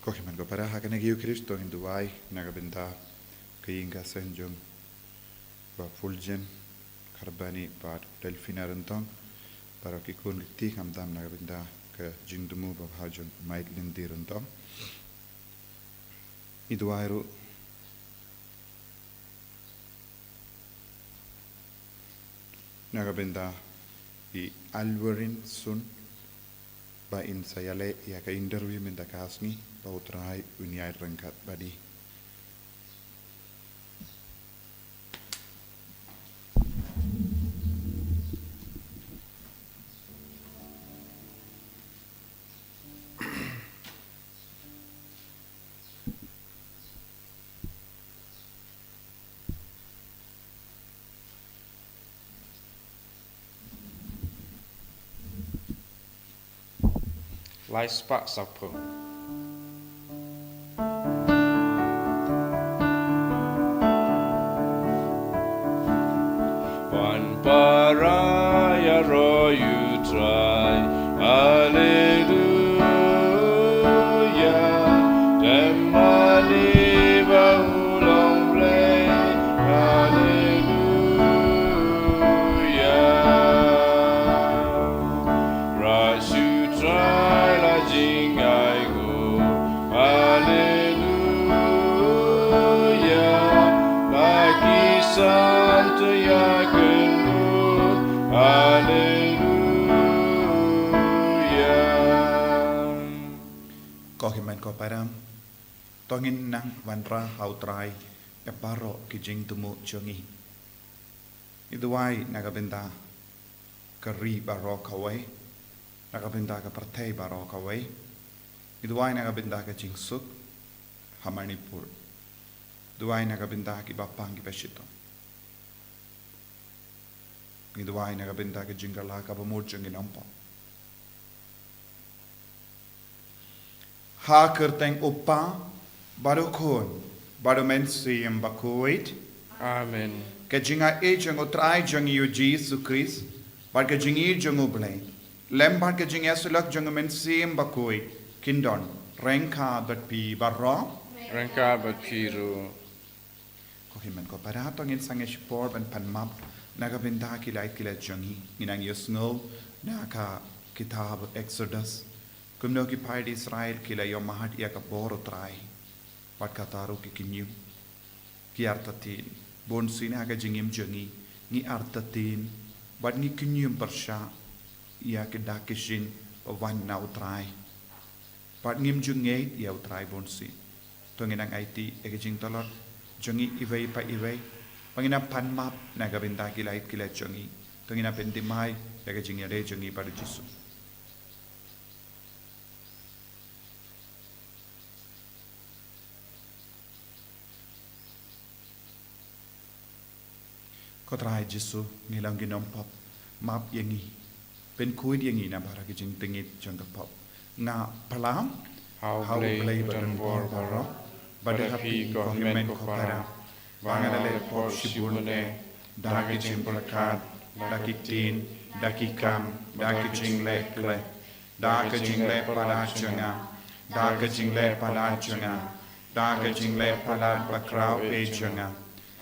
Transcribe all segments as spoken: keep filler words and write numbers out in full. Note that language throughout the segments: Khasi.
Ko hynmen ko para, ha kane ka Eucharist to ngin duwai na ka bynta ka ïing ka sem jong Bah Fuljen Kharbani bad Delfina Ryntong, baroh ki khun ki kti, khamtam na ka bynta ka jingthmu babha jong Maid Lindy Ryntong. Ngi duwai ruh na ka bynta i Alverin Sun, ba in sa ïaleh ïa ka interview mynta ka sngi, ba U Trai un ïaid ryngkat bad i. Lai spah saw phew. Wan para ïaroh ïa U Trai, Haleluya. Dem mane ba u long Blei, Haleluya. Rah shu Trai la jingainguh, Haleluya. Ba ki san to ïakynduh, Haleluya. Ko hynmen ko para, to ngin nang wanrah ha U Trai ïa baroh ki jingthmu jong ngi. Ngi duwai na ka bynta ka ri baroh kawei, na ka bynta ka pyrthei baroh kawei. Ngi duwai na ka bynta ka jingsuk ha Manipur. Duwai na ka bynta kiba pang kiba shitom. Ngi duwai na ka bynta ka jingkylla kaba mut jong ngi nongpop. Ha ka kyrteng U Kpa, bad U Khun, bad U Mynsiem Bakhuid. Amen. Ka jingaiei jong U Trai jong ngi U Jisu Khrist, bad ka jingïeit jong U Blei, lem bad ka jingïasyllok jong U Mynsiem Bakhuid, kin don ryngkat bad phi baroh. Ryngkat bad phi ruh. Ko hynmen ko para, to ngin sangeh shipor ban pan map na ka bynta ki lait ki lait jong ngi. Ngi nang ïohsngew na ka kitab Exodus kumno ki paid Israel ki la ïohmad ïa ka bor U Trai, bad kata ruh ki kynñium, ki artatien. Bunsien ha ka jingim jong ngi, ngi artatien bad ngi kynñium pyrshah ïa ki dak ki shin ba wan na U Trai, bad ngim ju ngeit ïa U Trai bunsien. To ngin nang aiti ïa ka jingtlot jong ngi iwei pa iwei, ba ngin nang pan map na ka bynta ki lait ki lait jong ngi. To ngin nang pynthymmai ïa ka jingïadei jong ngi bad U Jisu. Ko Trai Jisu, ngi long ki nongpop, map ïa ngi, pynkhuid ïa ngi na baroh ki jingtngit jong ka pop. Nga pyrshah ha U Blei ba don bor baroh, bad ha phi ko hynmen ko para, ba nga la leh pop shibun eh, da ka jingpyrkhat, da ki ktien, da ki kam, da ka jingleh khleh, da ka jingleh palat jong nga, da ka jingleh palat jong nga, da ka jingleh palat bakhraw eh jong nga.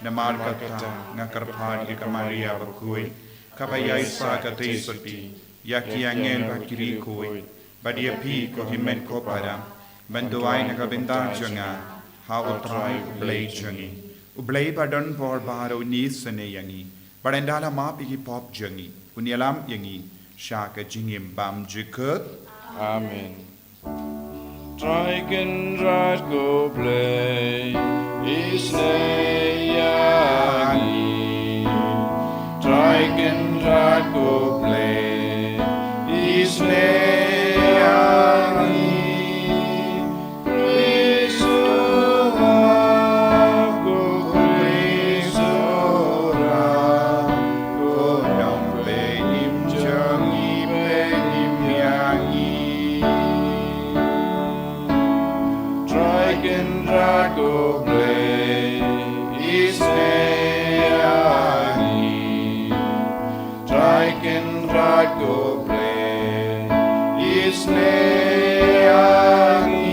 Namar kata nga kyrpad ïa ka Maria Bakhuid, kaba ïaishah katei sati, ïa ki angel bad ki riewkhuid, bad ïa phi ko hynmen ko para, ban duwai na ka bynta jong nga ha U Trai U Blei jong ngi. U Blei ba don bor baroh un isynei ïa ngi, bad ynda la map ïa ki pop jong ngi, un ïalam ïa ngi sha ka jingim bymjukut. Amen. Trai Kynrad ko Blei, isynei ïa ngi. Trai Kynrad ko Blei, isynei ïa ngi. Khrist u ap, ko Khrist u ap, ko nongpynim jong ngi, pynim ïa ngi. Trai Kynrad ko Blei, isynei ïa ngi. Trai Kynrad ko Blei, isynei ïa ngi.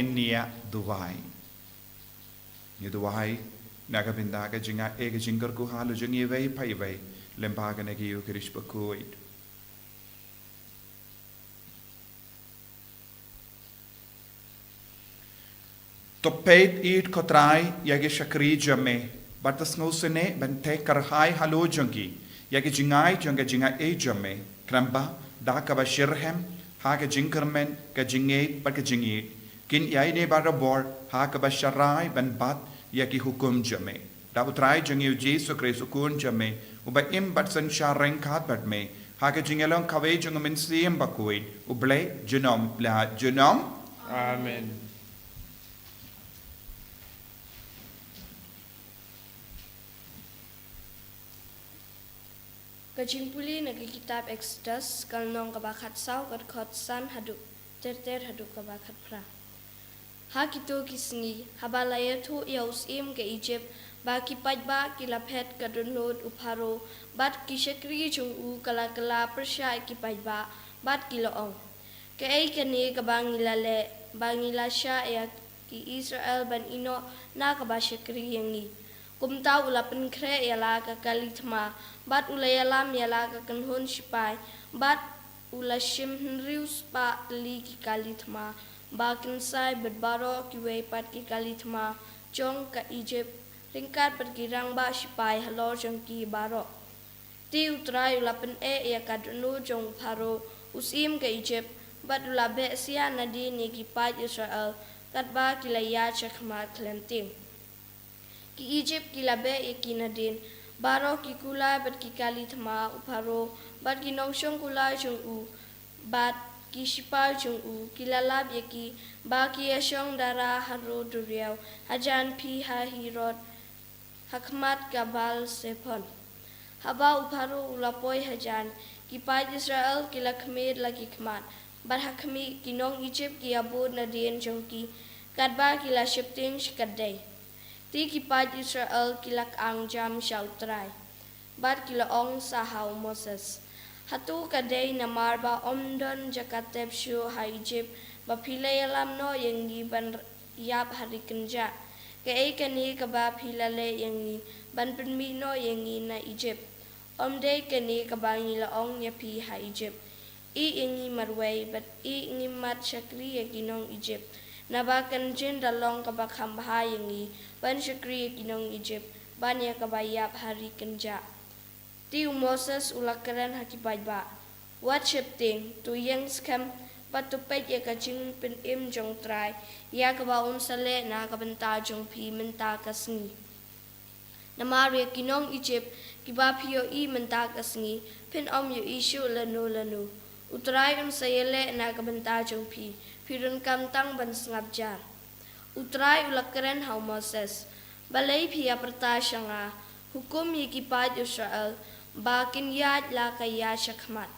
Ngin ïa duwai. Ngi duwai na ka bynta ka jingai, ka jingkyrkhu halor jong iwei pa iwei lyngba kane ka Eucharist bakhuid. To peit ïa, ko Trai, ïa ki shakri jong me, bad to sngewsynei ban theh kyrhai halor jong ki ïa ki jingai jong ka jingai jong me, khnang ba da kaba shitrhem ha ka jingkyrmen, ka jingngeit bad ka jingïeit, kin ïai ne barabor ha kaba sharai ban bat ïa ki hukum jong me. Da U Trai jong ngi U Jisu Khrist U Khun jong me, uba im bad synshar ryngkat bad me ha ka jingïalong kawei jong U Mynsiem Bakhuid, U Blei junom la junom. Amen. Ka jingpule na ka kitab Exodus, ka lynnong kaba khatsaw, ka dkhot san haduh ter ter haduh kaba khatphra. Ha kito ki sngi, haba la ïathuh ïa u syiem ka Ijipt ba ki paidbah ki la phet ka dohnud u Pharaoh bad ki shakri jong u, ka la kylla pyrshah ïa ki paidbah bad ki la ong, "Kaei kane kaba ngi la leh, ba ngi la shah ïa ki Israel ban ïehnoh na kaba shakri ïa ngi?" Kumta u la pynkhreh ïa la ka kali thma, bad u la ïalam ïa la ka kynhun shipai, bad u la shim hynriew spah tylli ki kali thma ba kynsai bad baroh kiwei pat ki kali thma jong ka Ijipt, ryngkat bad ki rangbah shipai halor jong ki baroh. Te U Trai u la pyneh ïa ka dohnud jong u Pharaoh, u syiem ka Ijipt, bad u la beh sia nadien ïa ki paid Israel, katba ki la ïaid shakhmat khlem tieng. Ki Ijipt ki la beh ïa ki nadien, baroh ki kulai bad ki kali thma u Pharaoh, bad ki nongshong kulai jong u, bad ki shipai jong u, ki la lap ïa ki ba ki ïashong dara halor duriaw, hajan phi ha Harod, ha khmat ka Baal Zephon. Haba u Pharaoh u la poi hajan, ki paid Israel ki la khmih la ki khmat, bad ha khmih ki nong Ijipt ki ïabud nadien jong ki, katba ki la sheptieng shikatdei. Te ki paid Israel ki la kynjam sha U Trai, bad ki la ong sa ha u Moses, "Hato ka dei namar ba ym don jaka tep shuh ha Ijipt ba phi la ïalam noh ïa ngi ban ïap ha ri kynjah? Kaei kane kaba phi la leh ïa ngi ban pynmih noh ïa ngi na Ijipt? Ym dei kane kaba ngi la ong ïa phi ha Ijipt, 'Ïeh ïa ngi marwei, bad ïeh ngim mad shakri ïa ki nong Ijipt'? Naba kan jin da long kaba kham bha ïa ngi ban shakri ïa ki nong Ijipt ban ïa kaba ïap ha ri kynjah." Te u Moses u la kren ha ki paidbah, "Wat sheptieng, to ïeng skhem, bad to peit ïa ka jingpynim jong U Trai, ïa kaba un sa leh na ka bynta jong phi mynta ka sngi. Namar ïa ki nong Ijipt kiba phi ïohi mynta ka sngi, phin ym ïohi shuh lano lano. U Trai un sa ïaleh na ka bynta jong phi, phi donkam tang ban sngap jar." U Trai u la kren ha u Moses, "Balei phi ïa pyrta sha nga? Hukum ïa ki paid Israel ba kin ïaid la ka ïaid shakhmat.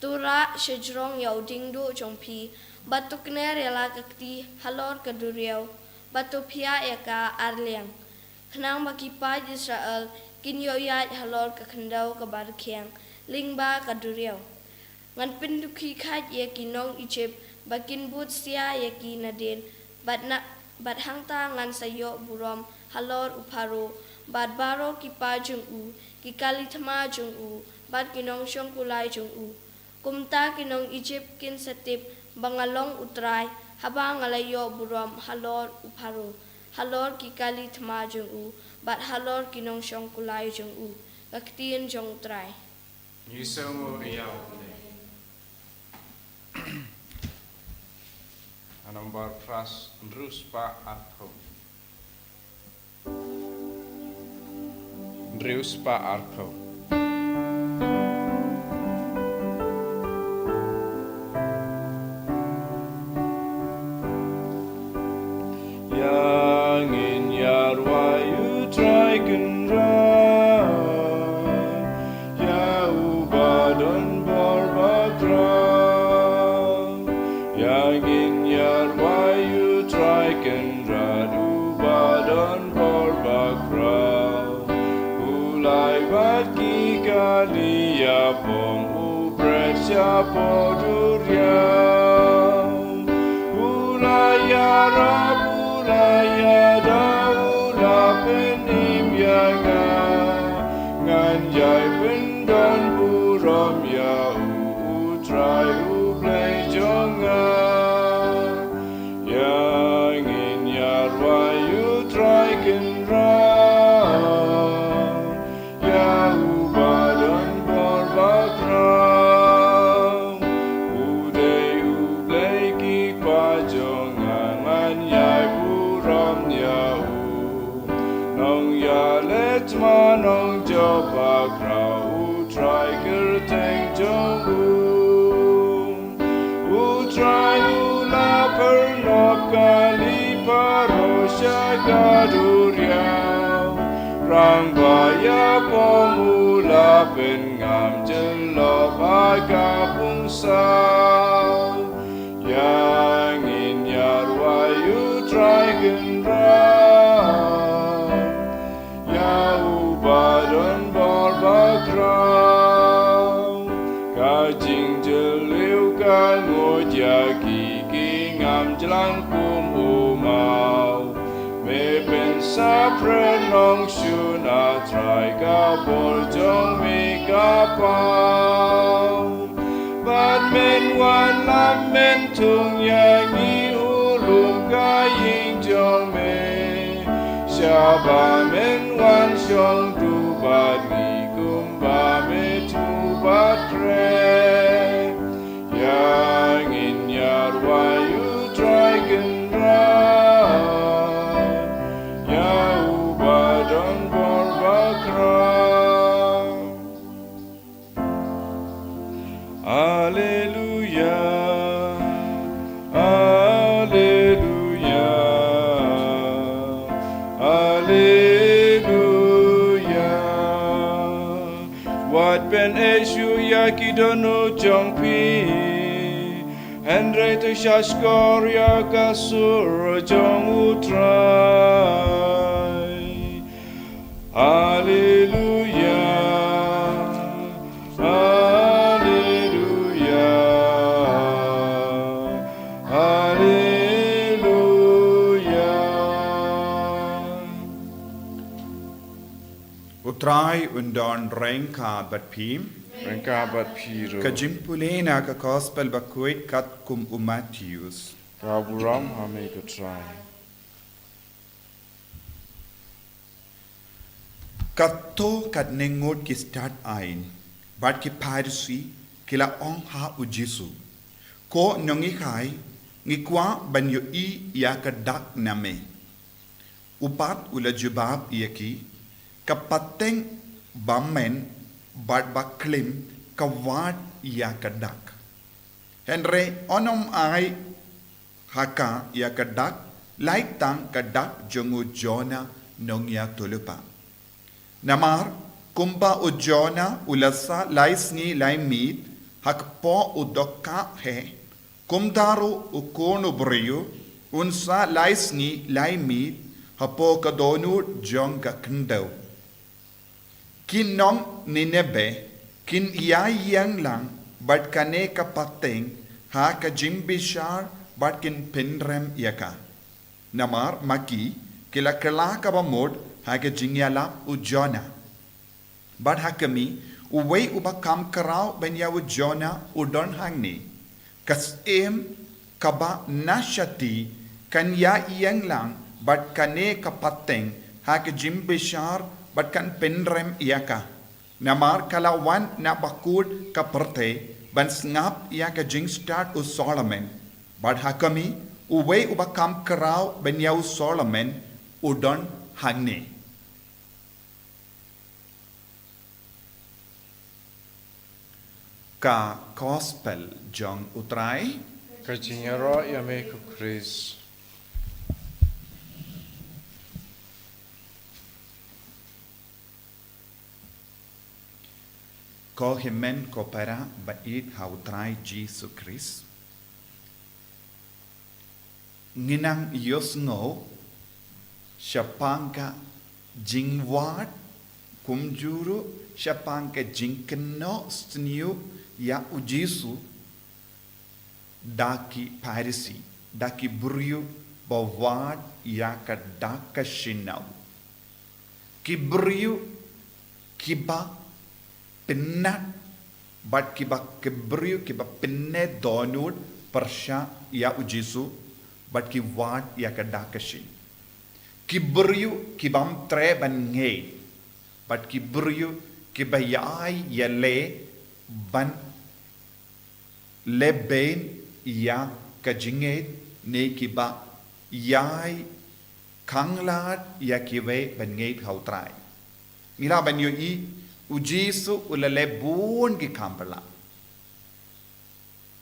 To rah shajrong ïa u diengduh jong phi, bad to kner ïa la ka kti halor ka duriaw, bad to phiah ïa ka ar liang, khnang ba ki paid Israel kin ïoh ïaid halor ka khyndew kaba rkhiang lyngba ka duriaw. Ngan pyndukhi kheit ïa ki nong Ijipt ba kin bud sia ïa ki nadien, bad na, bad hangta ngan sa ïoh burom halor u Pharaoh, bad baroh ki paid jong u, ki kali thma jong u, bad ki nongshong kulai jong u. Kumta ki nong Ijipt kin sa tip ba nga long U Trai, haba nga la ïoh burom halor u Pharaoh, halor ki kali thma jong u, bad halor ki nongshong kulai jong u." Ka ktien jong U Trai. Ngi sngewbha ïa U Blei. Ha nombar phra, hynriew spah arphew. Hynriew spah arphew. Ïa ngin ïa rwai U Trai Kynrad, ïa uba don bor bakhraw. Ïa ngin ïa rwai U Trai Kynrad, uba don bor bakhraw. U la ai bad ki kali ïapong, u bret shapoh duriaw. U la ïa Para bula ïa da u la pynim ïa nga, ngan ïai pyndon burom ïa u, u Trai u Blei jong nga. Ïa ngin ïa rwai u Trai Kynrad, ïa u ba don bor ba khraw. U dei u Blei ki kpa jong nga, ngan ïai burom ïa u. Nongïaleh thma nongjop ba khraw, u Trai kyrteng jong u. U Trai u la pynlong kali baroh sha ka duriaw. Rangbah ïapom u la pynngam jyllop ha ka pung saw. Ïa ngin ïa rwai u Trai Kynrad, ïa u ba don bor ba khraw. Ka jingjylliew ka nguid ïa ki, ki ngam jlang kum u maw. Me pynsaphriang nongshun, A Trai, ka bor jong me ka paw. Bad men wan lam men thung ïa ngi, u lum ka ïing jong me. Sha ba men wan shong du bad ngi, kumba me thmu bad kren. Ïa ngin ïa rwai u Trai Kynrad, ïa u ba don bor ba khraw. Alleluia, alleluia, alleluia. Wat pyneh shuh ïa ki dohnud jong phi, hynrei to shahshkor ïa ka sur jong u Trai. Alleluia, alleluia, alleluia. U Trai un don ryngkat bad phi. Ryngkat bad phi ruh. Ka jingpule na ka Gospel bakhuid katkum u Mathaios. Ka burom ha me ko Trai. Katto katne ngut ki stad aiñ bad ki Pharisi ki la ong ha u Jisu, Ko nonghikai, ngi kwah ban ïohi ïa ka dak na me. U pat u la jubab ïa ki, Ka pateng bymmen bad baklim ka wad ïa ka dak. Hynrei un ym ai ha ka ïa ka dak, lai tang ka dak jong u Jonah nongïathuhlypa. Namar kumba u Jonah u la sah lai sngi lai miet ha kpoh u dohkha heh, kumta ruh u Khun u briew un sah lai sngi lai miet hapoh ka dohnud jong ka khyndew. Ki nong Nineveh kin ïa ïeng lang bad kane ka pateng ha ka jingbishar bad kin pynrem ïa ka. Namar ma ki ki la kylla kaba mut ha ka jingïalap u Jonah. Bad ha khmih, uwei uba kham khraw ban ïa u Jonah u don hangne. Ka syiem kaba na shati kan ïa ïeng lang bad kane ka pateng ha ka jingbishar bad kan pynrem ïa ka. Namar ka la wan na bakut ka pyrthei ban sngap ïa ka jingstad u Solomon. Bad ha khmih, uwei uba kham khraw ban ïa u Solomon u don hangne. Ka Gospel jong u Trai. Ka jingïaroh ïa me ko Khrist. Ko hynmen ko para ba ïeit ha u Trai Jisu Khrist. Ngi nang ïohsngew shaphang ka jingwad kumjuh ruh shaphang ka jingkynnoh sniew ïa u Jisu da ki Pharisi, da ki briew ba wad ïa ka dak ka shin na u. Ki briew kiba pynnat, bad kiba, ki briew kiba pynneh dohnud pyrshah ïa u Jisu, bad ki wad ïa ka dak ka shin. Ki briew kibym treh ban ngeit, bad ki briew kiba ïai ïaleh ban lehbeiñ ïa ka jingngeit, ne kiba ïai khanglad ïa kiwei ban ngeit ha u Trai. Ngi lah ban ïohi, u Jisu u la leh bun ki kam phylla.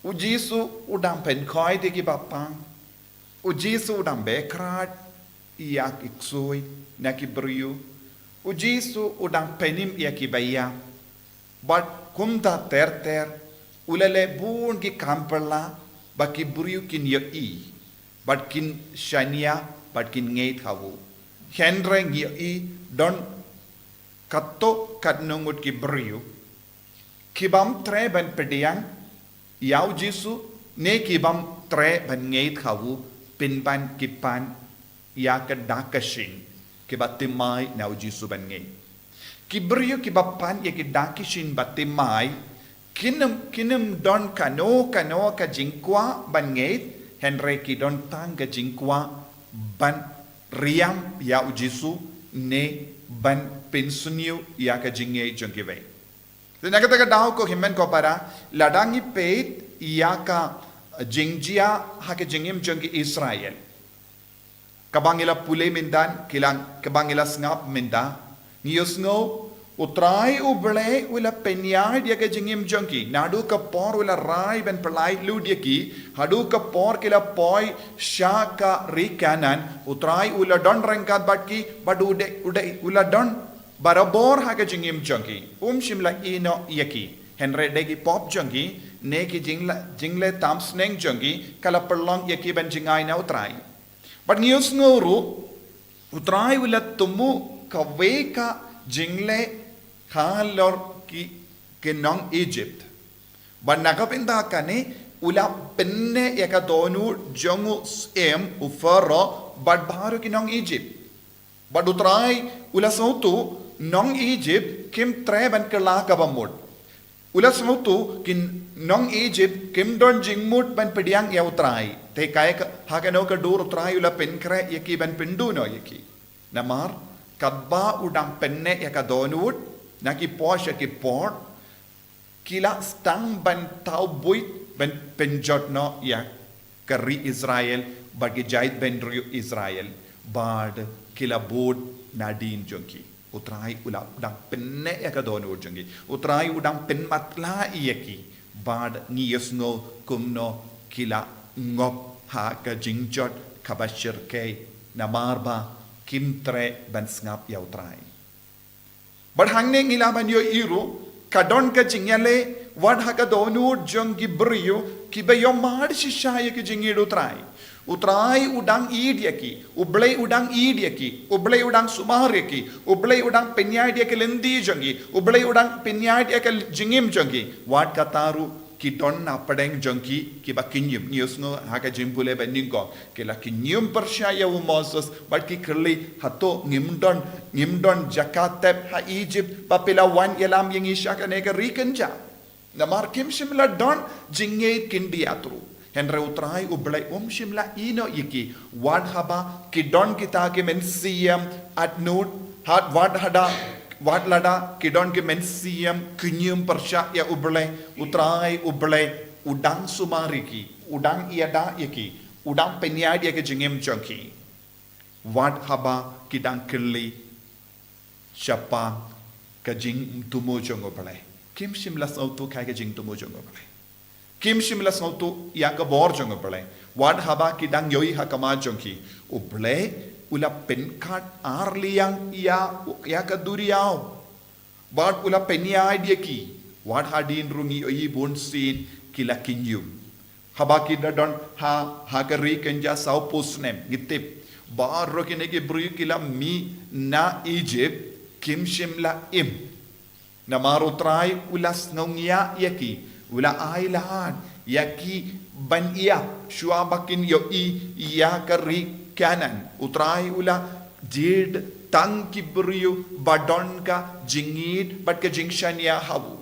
U Jisu u dang pynkhoi ïa kiba pang. U Jisu u dang beh krat ïa ki ksuid na ki briew. U Jisu u dang pynim ïa kiba ïap. Bad kumta ter ter, u la leh bun ki kam phylla, ba ki briew kin ïohi, bad kin shaniah, bad kin ngeit ha u. Hynrei ngi ïohi, don katto katne ngut ki briew kibym treh ban pdiang ïa u Jisu, ne kibym treh ban ngeit ha u, pynban ki pan ïa ka dak ka shin, kiba thymmai na u Jisu ban ngeit. Ki briew kiba pan ïa ki dak ki shin ba thymmai, kin ym, kin ym don kano kano ka jingkwah ban ngeit, hynrei ki don tang ka jingkwah ban riam ïa u Jisu, ne ban pynsniew ïa ka jingngeit jong kiwei. Te na kata ka daw ko hynmen ko para, lada ngi peit ïa ka jingjia ha ka jingim jong ki Israel, kaba ngi la pule mynta, ki la, kaba ngi la sngap mynta, ngi ïohsngew, u Trai u Blei u la pynïaid ïa ka jingim jong ki. Naduh ka por u la rai ban pyllait lut ïa ki, haduh ka por ki la poi sha ka ri Kanaan, u Trai u la don ryngkat bad ki, bad u dei, u dei, u la don barabor ha ka jingim jong ki. Um shym la ïehnoh ïa ki. Hynrei dei ki pop jong ki, ne ki jingla, jingleh tam sneng jong ki, ka la pynlong ïa ki ban jngai na u Trai. Bad ngi ïohsngew ruh, u Trai u la thmu kawei ka jingleh halor ki, ki nong Egypt. Bad na ka bynta kane, u la pynneh ïa ka dohnud jong u syiem, u Pharaoh, bad baroh ki nong Egypt. Bad u Trai u la sngewthuh, nong Egypt kim treh ban kylla kaba mut. U la sngewthuh, ki nong Egypt kim don jingmut ban pdiang ïa u Trai. Te kaei ka, ha kano ka dur u Trai u la pynkhreh ïa ki ban pynduh noh ïa ki. Namar, katba u dang pynneh ïa ka dohnud, na ki por sha ki por, ki la sdang ban thaw buit ban pynjot noh ïa ka ri Israel, bad ki jaitbynriew Israel, bad ki la bud nadien jong ki. U Trai u la dang pynneh ïa ka dohnud jong ki. U Trai u dang pynmatlah ïa ki. Bad ngi ïohsngew kumno ki la ngop ha ka jingjot kaba shyrkhei. Namar ba kim treh ban sngap ïa u Trai. Bad hangne ngi lah ban ïohi ruh, ka don ka jingïaleh, wat ha ka dohnud jong ki briew, kiba ïohmad shisha ïa ka jingïeit u Trai. U Trai u dang ïeit ïa ki, u Blei u dang ïeit ïa ki, u Blei u dang sumar ïa ki, u Blei u dang pynïaid ïa ka lynti jong ki, u Blei u dang pynïaid ïa ka jingim jong ki. Wat kata ruh, ki don na pdeng jong ki, kiba kynñium. Ngi ïohsngew ha ka jingpule ba nyngkong, ki la kynñium pyrshah ïa u Moses, bad ki kylli, hato ngim don, ngim don jaka tep ha Egypt, ba phi la wan ïalam ïa ngi sha kane ka ri kynja. Namar kim shym la don jingngeit khyndiat ruh. Hynrei u Trai u Blei um shym la ïehnoh ïa ki. Wat haba ki don kita ki mynsiem ad nud, hat wat hada, wat lada ki don ki mynsiem kynñium pyrshah ïa u Blei, u Trai u Blei u dang sumar ïa ki, u dang ïada ïa ki, u dang pynïaid ïa ka jingim jong ki. Wat haba ki dang kylli shaphang ka jingthmu jong u Blei. Kim shym la sngewthuh kaei ka jingthmu jong u Blei. Kim shym la sngewthuh ïa ka bor jong u Blei. Wat haba ki dang ïohi ha khmat jong ki, u Blei u la pynkat arliang ïa, ïa ka duriaw. Bad u la pynïaid ïa ki. Wat hadien ruh ngi ïohi bunsien ki la kynñium. Haba ki da don ha, ha ka ri kynja sawphew snem, ngi tip. Baroh kine ki briew ki la mih na Egypt, kim shym la im. Namar u Trai u la sngewngiah ïa ki, u la ailad ïa ki ban ïap shuwa ba kin ïohi ïa ka ri Kanaan. U Trai u la jied tang ki briew ba don ka jingïeit bad ka jingshaniah ha u.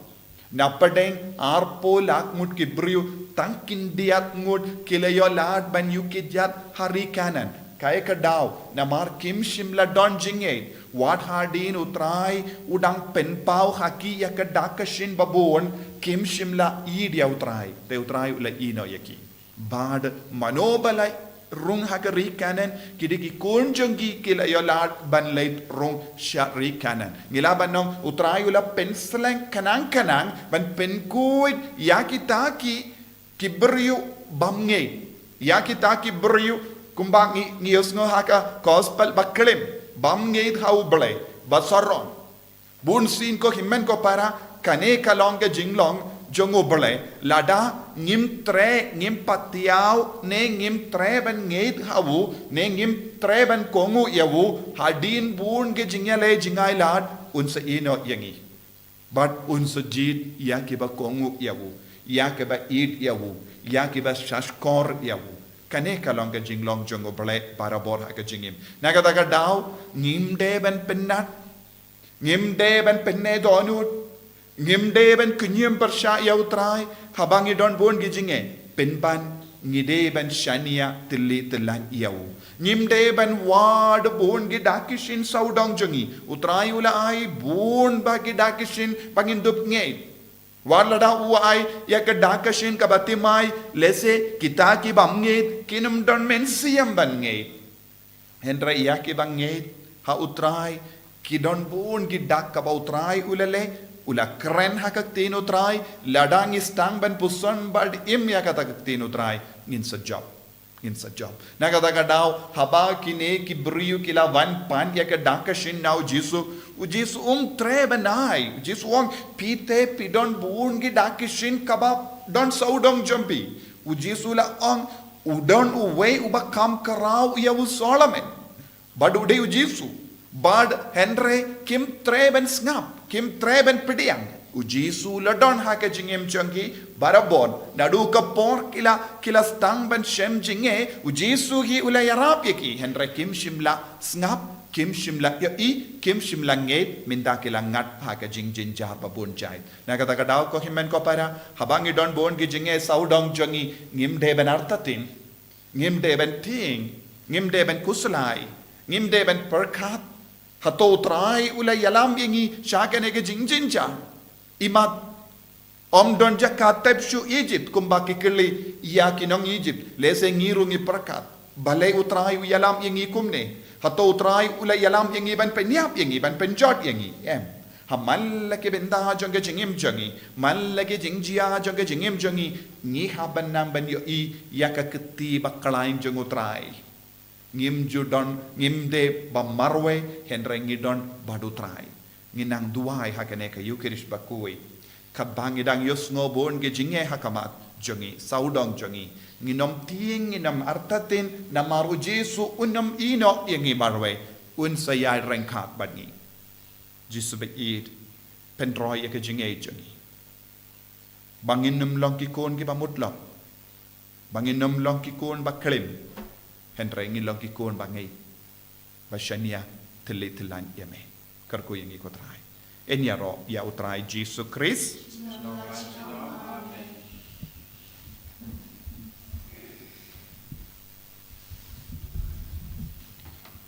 Na pdeng arphew lak ngut ki briew, tang khyndiat ngut ki la ïoh lad ban ïuh kjat ha ri Kanaan. Kaei ka daw? Namar kim shym la don jingngeit. Wat hadien U Trai u dang pynpaw ha ki ïa ka dak ka shin ba bun, kim shym la ïeit ïa U Trai. Te U Trai u la ïehnoh ïa ki. Bad mano ba la rung ha ka ri Kanaan? Ki dei ki khun jong ki, ki la ïoh lad ban leit rung sha ri Kanaan. Ngi lah ban ong U Trai u la pynslem khnang khnang ban pynkhuid ïa kita ki, ki briew bymngeit. Ïa kita ki briew kumba ngi, ngi ïohsngew ha ka gospel, ba klim, bymngeit ha U Blei, ba sarong. Bunsien ko hynmen ko para, kane ka long ka jinglong jong U Blei. Lada ngim treh, ngim patiaw, ne ngim treh ban ngeit ha u, ne ngim treh ban kohnguh ïa u, hadien bun ki jingïaleh jingïalad, un sa ïehnoh ïa ngi. Bad un sa jied ïa kiba kohnguh ïa u, ïa kiba ïeit ïa u, ïa kiba shahshkor ïa u. Kane ka long ka jinglong jong U Blei barabor ha ka jingim. Na kata ka daw, ngim dei ban pynnat, ngim dei ban pyneh dohnud, ngim dei ban kñiam pyrshah ïa U Trai haba ngi don bun ki jingeh. Pynban ngi dei ban shaniah tylli tyllan ïa u. Ngim dei ban wad bun ki dak ki shin sawdong jong ngi. U Trai u la ai bun bah ki dak ki shin ba ngin dup ngeit. Wat lada u ai ïa ka dak ka shin kaba thymmai, lehse kita ki bymngeit kin ym don mynsiem ban ngeit. Hynrei ïa kiba ngeit ha U Trai, ki don bun ki dak kaba U Trai u la leh. U la kren ha ka ktien U Trai. Lada ngi sdang ban puson bad im ïa kata ka ktien U Trai, ngin sa jop. Ngin sa jop. Na kata ka daw, haba kine ki briew ki la wan pan ïa ka dak ka shin na U Jisu, U Jisu um treh ban ai. U Jisu u ong, phi te phi don bun ki dak ki shin kaba don sawdong jong phi. U Jisu u la ong, u don uwei uba kham khraw ïa u Solomon. Bad u dei U Jisu. Bad hynrei kim treh ban sngap, kim treh ban pdiang. U Jisu u la don ha ka jingim jong ki barabor. Naduh ka por ki la, ki la sdang ban shem jingeh, U Jisu hi u la ïarap ïa ki. Hynrei kim shym la sngap, kim shym la ïohi, kim shym la ngeit, mynta ki la ngat ha ka jingjynjar ba bun jait. Na kata ka daw ko hynmen ko para, haba ngi don bun ki jingeh sawdong jong ngi, ngim dei ban artatien, ngim dei ban tieng, ngim dei ban khuslai, ngim dei ban pyrkhat. Hato U Trai u la ïalam ïa ngi sha kane ka jingjynjar? Imat, ym don jaka tep shuh Egypt kumba ki kylli ïa ki nong Egypt. Lehse ngi ruh ngi pyrkhat, balei U Trai u ïalam ïa ngi kumne? Hato U Trai u la ïalam ïa ngi ban pynïap ïa ngi, ban pynjot ïa ngi? Em. Ha man la ki bynta jong ka jingim jong ngi, man la ki jingjia jong ka jingim jong ngi, ngi hap ban nang ban ïohi ïa ka kti ba khlaiñ jong U Trai. Ngim ju don, ngim dei ba marwei, hynrei ngi don bad U Trai. Ngi nang duwai ha kane ka Eucharist bakhuid. Katba ngi dang ïohsngew bun ki jingeh ha khmat jong ngi, sawdong jong ngi, ngin ym tieng, ngin ym artatien, namar U Jisu un ym ïehnoh ïa ngi marwei. Un sa ïai ryngkat bad ngi. Jisu baieit, pynroi ïa ka jingngeit jong ngi. Ba ngin ym long ki khun kiba mutlop. Ba ngin ym long ki khun ba klim. Hynrei ngin long ki khun ba ngeit, ba shaniah tylli tyllan ïa me. Kyrkhu ïa ngi ko Trai. Yn ïaroh ïa U Trai Jisu Khrist.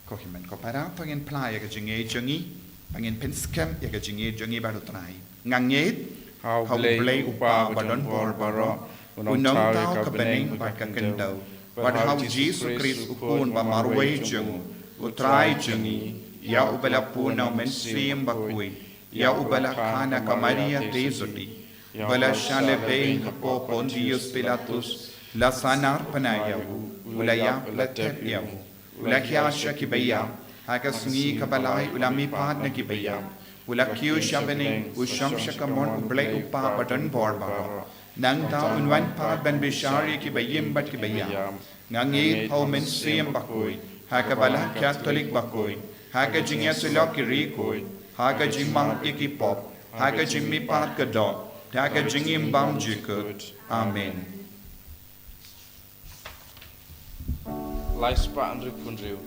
Ko hynmen ko para, to ngin phla ïa ka jingngeit jong ngi, ba ngin pynskhem ïa ka jingngeit jong ngi bad U Trai. Nga ngeit ha U Blei U Kpa ba don bor baroh, u nongthaw ïa ka bneng bad ka khyndew, bad ha U Jisu Khrist U Khun ba marwei jong u, U Trai jong ngi, ïa uba la pun na U Mynsiem Bakhuid, ïa uba la kha na ka Maria Theisotti, ba la shah lehbeiñ hapoh Pontius Pilatus, la sahnarphna ïa u, u la ïap, la thep ïa u, u la hiar sha kiba ïap, ha ka sngi kaba lai u la mihpat na kiba ïap, u la kiew sha bneng, u shong sha kamon U Blei U Kpa ba don bor baroh. Nangta un wan pat ban bishar ïa kiba im bad kiba ïap. Nga ngeit ha U Mynsiem Bakhuid, ha ka Balang Katholik bakhuid, ha ka jingïasyllok ki riewkhuid, ha ka jingmap ïa ki pop, ha ka jingmihpat ka doh, ha ka jingim bymjukut. Amen. Lai spah hynriewphew hynriew.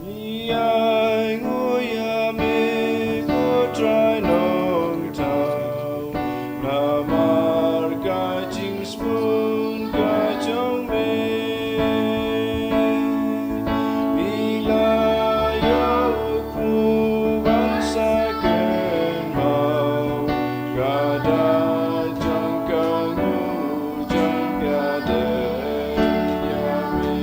Ïa nguh ïa me ko Trai Nongthaw, namar ka jingsbun ka jong me. Me la ïa u khun ban sa kynmaw, ka da jong ka nguh jong ka dei ïa me.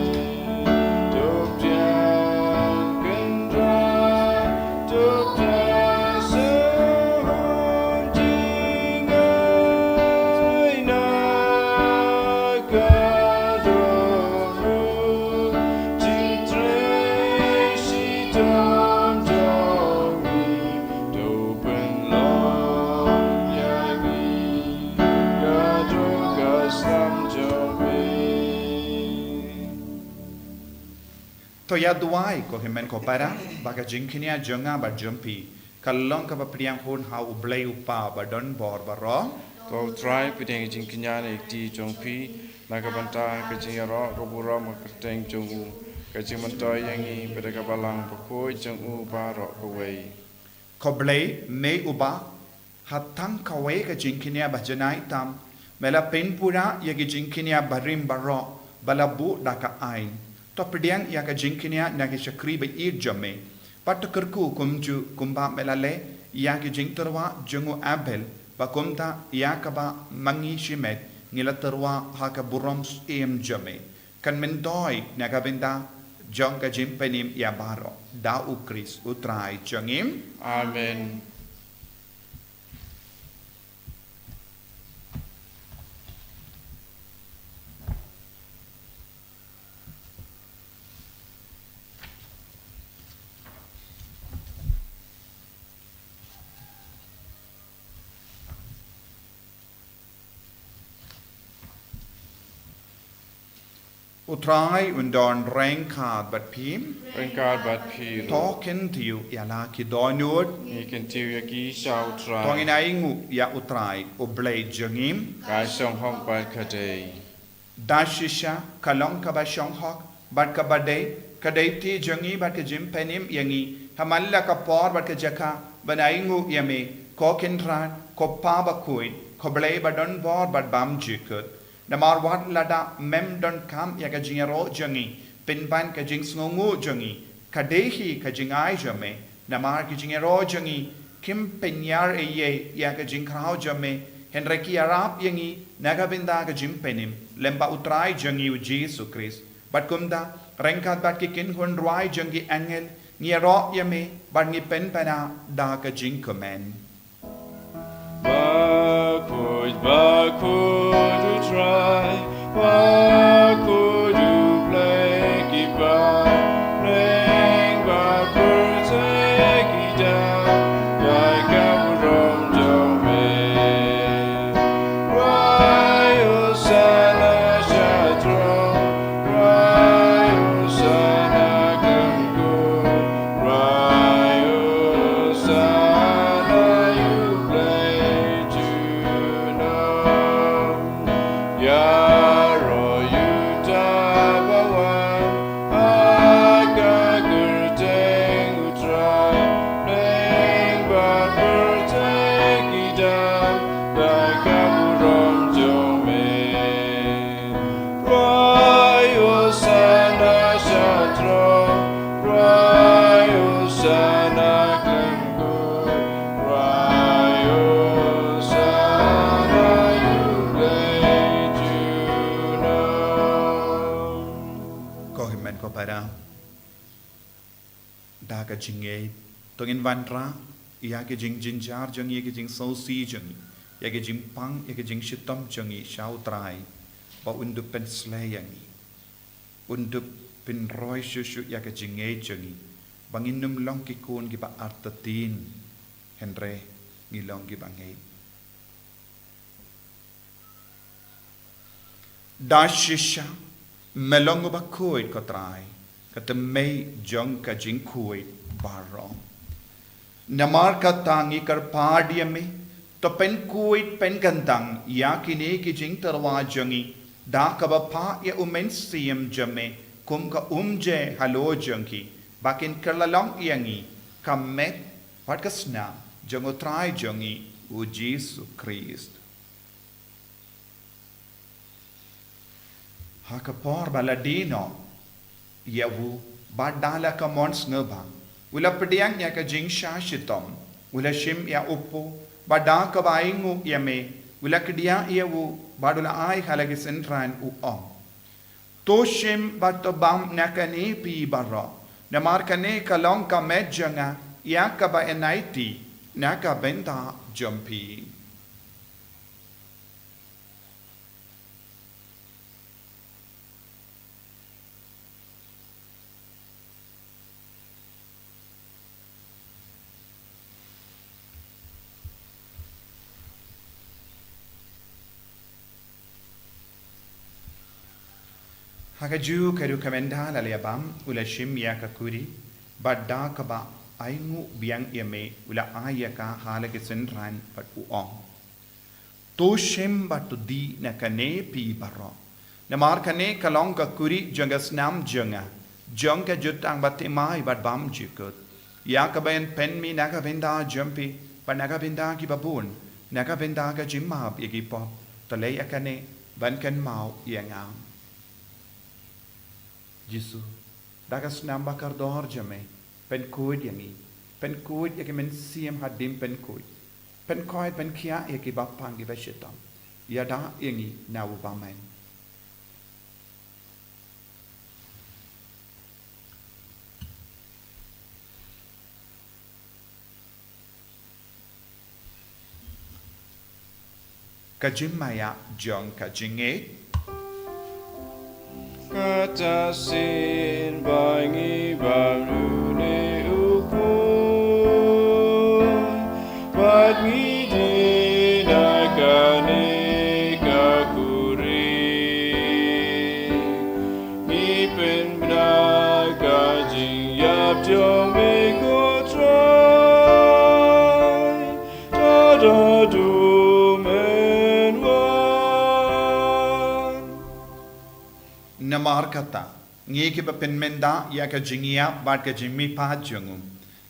To ïa duwai ko hynmen ko para, ba ka jingkñia jong nga bad jong phi ka long kaba pdiang hun ha U Blei U Kpa ba don bor baroh. Ko Trai, pdiang jingkñia na ki kti jong phi na ka bynta ka jingïaroh ka burom ka kyrteng jong u, ka jingmyntoi ïa ngi bad ka balang bakhuid jong u baroh kawei. Ko Blei, me uba ha tang kawei ka jingkñia ba janai tam, me la pynpura ïa ki jingkñia barim baroh ba la buh da ka aiñ. To pdiang ïa ka jingkñia na ki shakri ba ïeit jong me. Bad to kyrkhu kumjuh kumba me la leh ïa ki jingtyrwa jong u Abel, ba kumta ïa kaba ma ngi shimet ngi la tyrwa ha ka burom syiem jong me. Kan myntoi na ka bynta jong ka jingpynim ïa baroh, da U Khrist U Trai jong ngi. Amen. U Trai un don ryngkat bad phi. Ryngkat bad phi ruh. To kyntiew ïa la ki dohnud. Ngi kyntiew ïa ki sha U Trai. To ngin ainguh ïa U Trai U Blei jong ngi. Ka shong hok bad ka dei. Da shisha ka long kaba shong hok bad kaba dei, ka dei kti jong ngi bad ka jingpynim ïa ngi ha man la ka por bad ka jaka ban ainguh ïa me, ko Kynrad, ko Pa bakhuid, ko Blei ba don bor bad bymjukut. Namar wat lada mem donkam ïa ka jingïaroh jong ngi, pynban ka jingsngewnguh jong ngi ka dei hi ka jingai jong me. Namar ki jingïaroh jong ngi kim pynïar ei ei ïa ka jingkhraw jong me, hynrei ki ïarap ïa ngi na ka bynta ka jingpynim lem bad U Trai jong ngi U Jisu Khrist. Bad kumta, ryngkat bad ki kynhun rwai jong ki angel, ngi ïaroh ïa me bad ngi pynpaw da ka jingkmen. Bakhuid, bakhuid U Trai, bakhuid U Blei ki bym bneng bad pyrthei ki dang da ka burom jong me. Rwai Hosana sha throne, rwai Hosana khlem kut, rwai Hosana ïa U Blei junom. Ïaroh ïa uta ba wan ha ka kyrteng U Trai, bneng bad pyrthei ki dang da ka burom jong me. Rwai Hosana sha throne, rwai Hosana khlem kut, rwai Hosana ïa U Blei junom. Ko hynmen ko para, da ka jingngeit to ngin wanrah ïa ki jingjynjar jong ngi, ïa ki jingsngewsih jong ngi, ïa ki jingpang, ïa ki jingshitom jong ngi sha U Trai, ba un dup pynsleh ïa ngi, un dup pynroi shuh shuh ïa ka jingngeit jong ngi, ba ngin ym long ki khun kiba artatien, hynrei ngi long kiba ngeit. Da shisha me long uba khuid ko Trai, ka tymmen jong ka jingkhuid baroh. Namar kata ngi kyrpad ïa me, to pynkhuid pynkyntang ïa kine ki jingtyrwa jong ngi, da kaba phah ïa u Mynsiem jong me kum ka umje halor jong ki, ba kin kylla long ïa ngi ka met bad ka snam jong u Trai jong ngi u Jisu Khrist. Ha ka por ba la die noh ïa u, bad da la ka mon sngewbha, u la pdiang ïa ka jingshah shitom, u la shim ïa u paw, bad da kaba ainguh ïa me, u la kdiah ïa u, bad u la ai ha la ki synran, u ong: To shim bad to bam na kane phi baroh, namar kane ka long ka met jong nga, ïa kaba yn aiti na ka bynta jong phi. Ha kajuh ka rukom ynda la leh bam, u la shim ïa ka kuri, bad da kaba ainguh biang ïa me, u la ai ïa ka ha la ki synran, bad u ong: To shim bad to die na kane phi baroh, namar kane ka long ka kuri jong ka snam jong nga, jong ka jutang bathymmai bad bymjukut, ïa kaba yn pynmih na ka bynta jong phi bad na ka bynta kiba bun, na ka bynta ka jingmap ïa ki pop. To leh ïa kane ban kynmaw ïa nga. Jisu, da ka snam ba kordor jong me, pynkhuid ïa ngi, pynkhuid ïa ki mynsiem hadien pynkhuid, pynkhuid pynkhiah ïa kiba pang kiba shitom, ïada ïa ngi na u bymman. Ka jingmaïa jong ka jingngeit. Kata shisien ba ngi bam ïa une u paw, bad ngi die na kane ka kuri, ngi pynbna ka jingïap jong me, ko Trai, tad haduh men wan. Namar kata, ngi kiba pynmynda ïa ka jingïap bad ka jingmihpat jong u,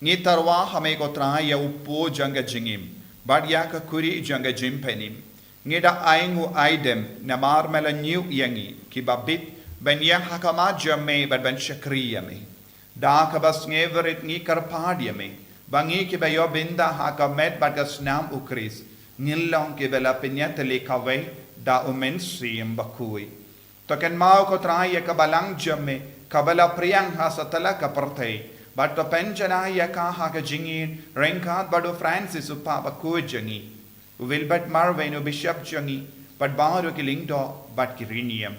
ngi tyrwa ha me, ko Trai, ïa u paw jong ka jingim, bad ïa ka kuri jong ka jingpynim. Ngi da ainguh aidem, namar me la ñiew ïa ngi kiba bit ban ïeng ha khmat jong me bad ban shakri ïa me. Da kaba sngewrit ngi kyrpad ïa me, ba ngi kiba ïoh bynta ha ka met bad ka snam u Khrist, ngin long kiba la pynïatylli kawei da u Mynsiem Bakhuid. To kynmaw, ko Trai, ïa ka balang jong me kaba la phriang ha satlak ka pyrthei, bad to pynjanai ïa ka ha ka jingïeit ryngkat bad u Francis u Pape bakhuid jong ngi, u Wilbert Marwein u Bishop jong ngi, bad baroh ki lyngdoh bad ki riewniam.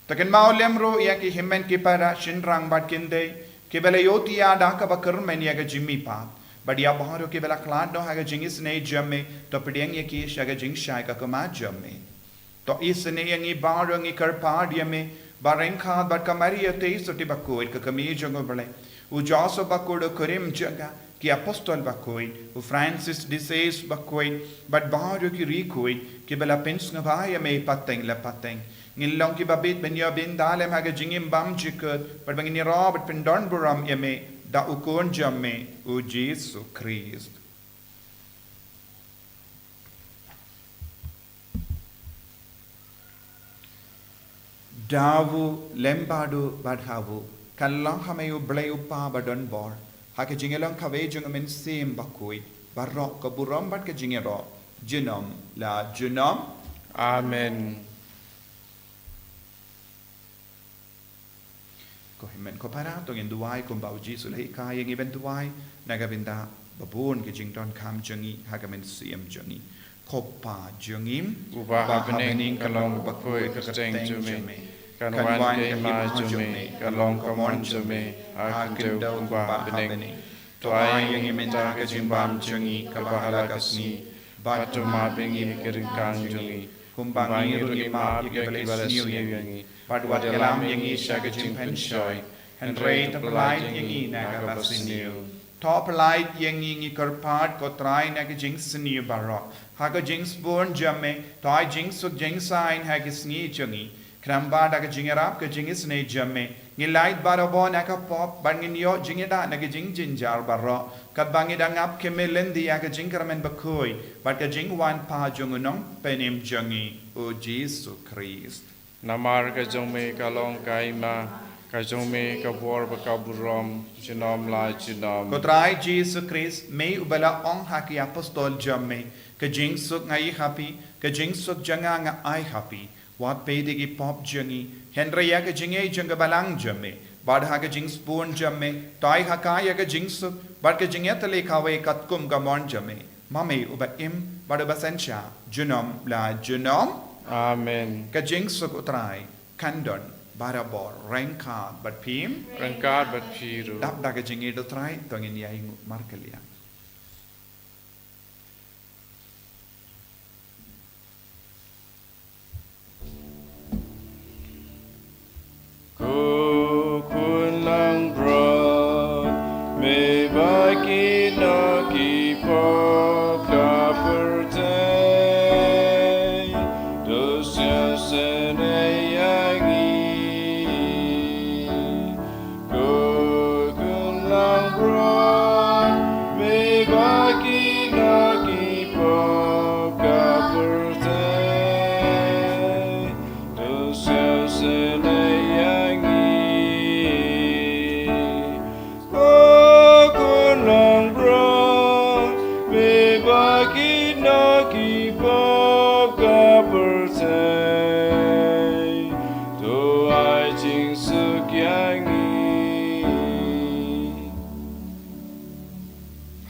To kynmaw lem ruh ïa ki hynmen ki para, shynrang bad kynthei kiba la ïohthiah da kaba kyrmen ïa ka jingmihpat, bad ïa baroh kiba la khlad noh ha ka jingisynei jong me, to pdiang ïa ki sha ka jingshai ka khmat jong me. To isynei ïa ngi baroh, ngi kyrpad ïa me, ba ryngkat bad ka Maria Theisotti bakhuid, ka kmie jong u Blei, u Joseph bakhuid u kurim jong ka, ki apostol bakhuid, u Francis de Sales bakhuid, bad baroh ki riewkhuid kiba la pynsngewbha ïa me pateng la pateng, ngin long kiba bit ban ïoh bynta lem ha ka jingim bymjukut, bad ba ngin ïaroh bad pyndonburom ïa me da u Khun jong me, u Jisu Khrist. Da u lem bad u bad ha u, kan long ha me u Blei u Kpa badonbor, ha ka jingïalong kawei jong u Mynsiem Bakhuid, baroh ka burom bad ka jingïaroh junom la junom. Amen. Ko hynmen ko para, to ngin duwai kumba u Jisu u la hikai ïa ngi ban duwai, na ka bynta ba bun ki jingdonkam jong ngi ha ka mynsiem jong ngi. Ko Kpa jong ngi uba ha bneng, ka long bakhuid ka kyrteng jong me. Kan wan ka hima jong me, kan long ka mon jong me ha ka khyndew kumba ha bneng. To ai ïa ngi mynta ka jingbam jong ngi kaba ha la ka sngi, bad to map ïa ngi ki ryngkang jong ngi, kumba ngi ruh ngi map ïa kiba la sniew ïa ngi. Bad wat ïalam ïa ngi sha ka jingpynshoi, hynrei to pyllait ïa ngi na kaba sniew. To pyllait ïa ngi ngi kyrpad, ko Trai, na ka jingsniew baroh, ha ka jingsbun jong me. To ai jingsuk jingsaiñ ha ki sngi jong ngi, khnang ba da ka jingïarap ka jingisynei jong me, ngin lait barabor na ka pop bad ngin ïoh jingïada na ka jingjynjar baroh, katba ngi dang ap khmih lynti ïa ka jingkyrmen bakhuid bad ka jingwanpha jong u Nongpynim jong ngi, u Jisu Khrist. Namar ka jong me ka long ka hima, ka jong me ka bor bad ka burom, junom la junom. Ko Trai Jisu Khrist, me uba la ong ha ki apostol jong me, ka jingsuk nga ai ha phi, ka jingsuk jong nga nga ai ha phi. Wat peit ïa ki pop jong ngi, hynrei ïa ka jingïeit jong ka balang jong me, bad ha ka jingsbun jong me, to ai ha ka ïa ka jingsuk bad ka jingïatylli kawei katkum ka mon jong me, ma me uba im bad uba synshar junom la junom. Amen. Ka jingsuk u Trai kan don barabor ryngkat bad phi. Ryngkat bad phi ruh. Dap da ka jingïeit u Trai, to ngin ïainguh markylliang. Ko khun langbrot, me ba kino ki pop ka pyrthei, to sngewsynei ïa ngi. Ko khun langbrot, me ba kino ki pop ka pyrthei, to sngewsynei ïa ngi. Ko khun langbrot, me ba kino ki pop ka pyrthei, to ai jingsuk ïa ngi.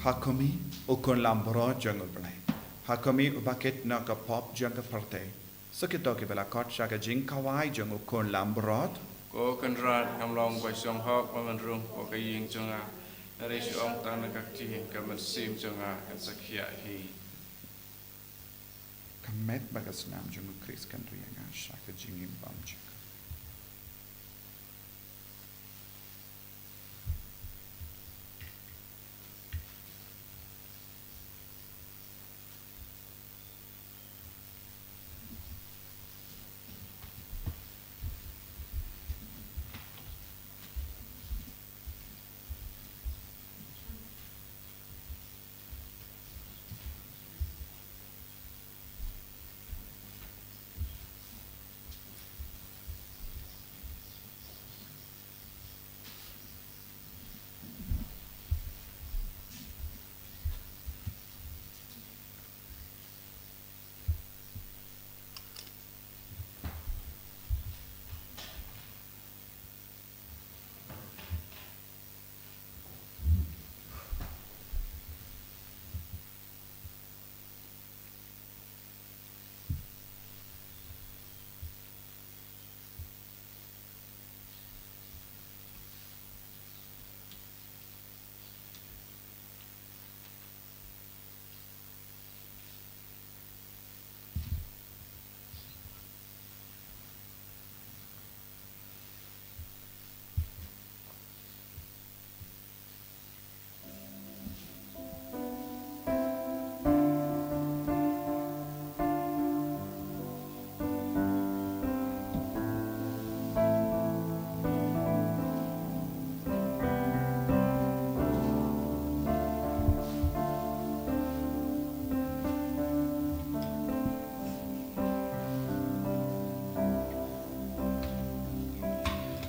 Ha khmih, u khun langbrot jong u Blei. Ha khmih, uba kit na ka pop jong ka pyrthei. Sa kito kiba la khot sha ka jingkhawai jong u khun langbrot. Ko Kynrad, ngam long ba shong hok ba men rung hapoh ka ïing jong nga, hynrei shu ong tang na ka ktien ka mynsiem jong nga kan sa khiah hi. Ka met bad ka snam jong u Khrist kan ri ïa nga sha ka jingim bymjukut.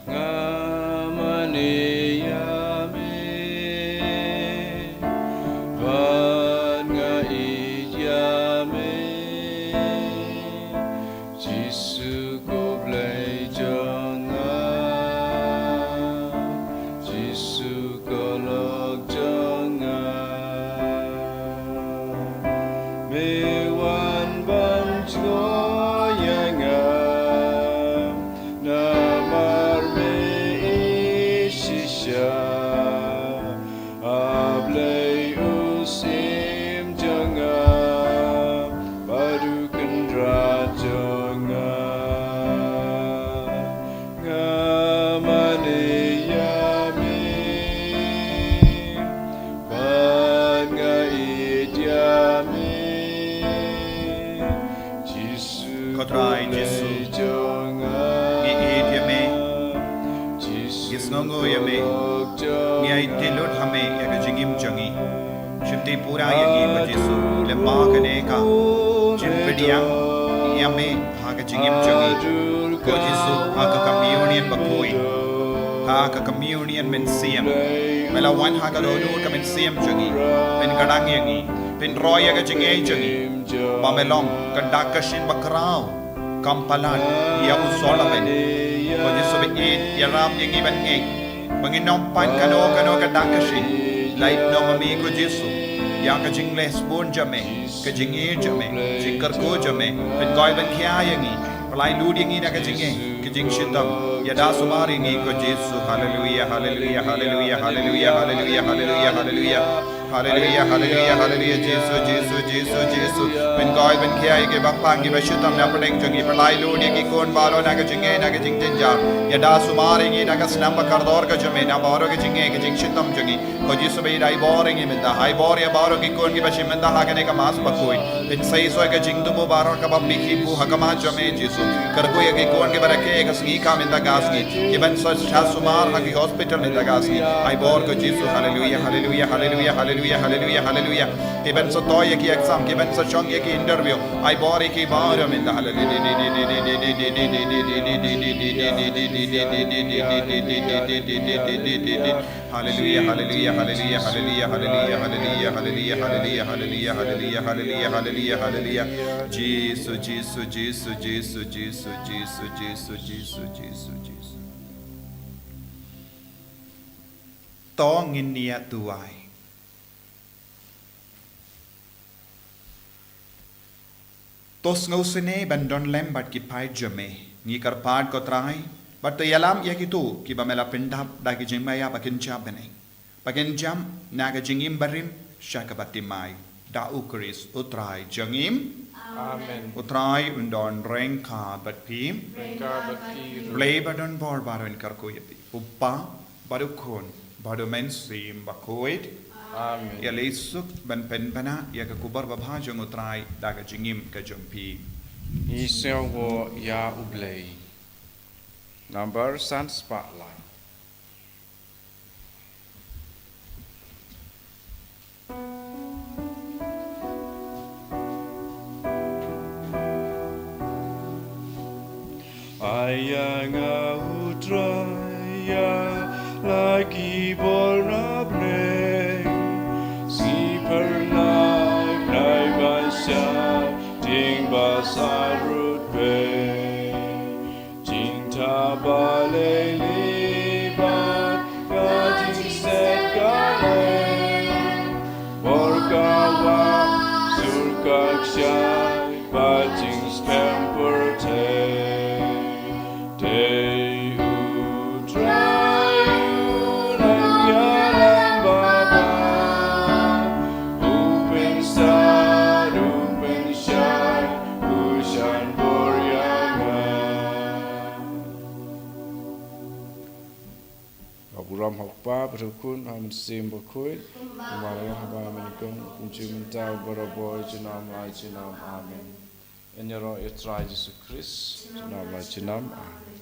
Nga mane ïa me, bad nga ïeit ïa me, Jisu ko Blei jong nga, Jisu ko lok jong nga. Me wan ban jngoh ïa nga, namar me ïeit Sngewnguh ïa me. Ngi aiti lut ha me ïa ka jingim jong ngi. Shimti pura ïa ngi ko Jisu. Lyngba kane ka jingpdiang ïa me ha ka jingim jong ngi, ko Jisu, ha ka communion bakhuid, ha ka communion mynsiem. Me la wan ha ka dohnud ka mynsiem jong ngi. Pynkdang ïa ngi. Pynroi ïa ka jingngeit jong ngi. Ba me long ka dak ka shin bakhraw. Kam palat ïa u Solomon. Ko Jisu ba ïeit, ïarap ïa ngi ban ngeit ba ngin ym pan kano kano ka dak ka shin. Lait noh ma me ko Jisu ïa ka jingleh sbun jong me, ka jingïeit jong me, jingkyrkhu jong me. Pynkoit ban khia ïa ngi, pynlait lut ïa ngi na ka jingngeit, ka jingshitom. Ïada sumar ïa ngi ko Jisu. Haleluia, haleluia, haleluia, haleluia, haleluia, haleluia, haleluia. Haleluia, haleluia, haleluia, Jisu, Jisu, Jisu, Jisu. Pynkoit pynkhia ïa kiba pang kiba shitom na pdeng jong ngi, pynlait lut ïa ki khun baroh na ka jingngeit na ka jingjynjar. Ïada sumar ïa ngi na ka snam ba kordor ka jong me, na baroh ka jingngeit ka jingshitom jong ngi. Ko Jisu ba ïeit, ai bor ïa ngi mynta, ai bor ïa baroh ki khun kiba shim mynta ha kane ka Mass bakhuid. Pynseisoh ïa ka jingthmu baroh kaba phi pynbna ha khmat jong me Jisu. Kyrkhu ïa ki khun kiba rakhe ïa ka sngi ka mynta ka sngi, kiban sa shah sumar ha ki hospital mynta ka sngi. Ai bor ko Jisu. Haleluia, haleluia, haleluia, haleluia, haleluia, haleluia. Kiban sa toi ïa ki exam, kiban sa shong ïa ki interview. Ai bor ïa ki baroh mynta. Haleluia. Haleluia, haleluia, haleluia, haleluia, haleluia, haleluia, haleluia, haleluia, haleluia, haleluia, haleluia, haleluia, haleluia, haleluia. Jisu, Jisu, Jisu, Jisu, Jisu, Jisu, Jisu, Jisu, Jisu, Jisu. To ngin ïa duwai. To sngewsynei ban don lem bad ki paid jong me. Ngi kyrpad ko Trai, bad to ïalam ïa kito kiba me la pyndap da ki jingmaïa ba kin jop bniah, ba kin jop na ka jingim barim sha kaba thymmai. Da U Khrist U Trai jong ngi. Amen. U Trai un don ryngkat bad phi. Ryngkat bad phi ruh. Blei ba don bor baroh un kyrkhu ïa phi. U Kpa, bad U Khun, bad U Mynsiem Bakhuid. Amen. Ïaleh suk ban pynbna ïa ka khubor babha jong U Trai da ka jingim ka jong phi. Ngi sngewnguh ïa U Blei. Nambar san spah lai. Ai ïa nga U Trai, ïa la ki bor na bneng, sngi phyrnai, phyrnai ba shai, ding ba sah ruh beit. Jingthaw ba leilieh bad ka jingset ka leh, bor ka wah, sur ka kshaid, bad jingskhem pyrthei. Dei U Trai u nongïalam babha, u pynstad, u pynshai, u shan bor ïa nga. Ka burom ha U Kpa, bad ha U Khun, ha U Mynsiem Bakhuid, kumba la long ha kaba nyngkong, kumjuh mynta, barabor, junom la junom. Amen. Ngin ïaroh ïa U Trai Jisu Khrist, junom la junom. Amen.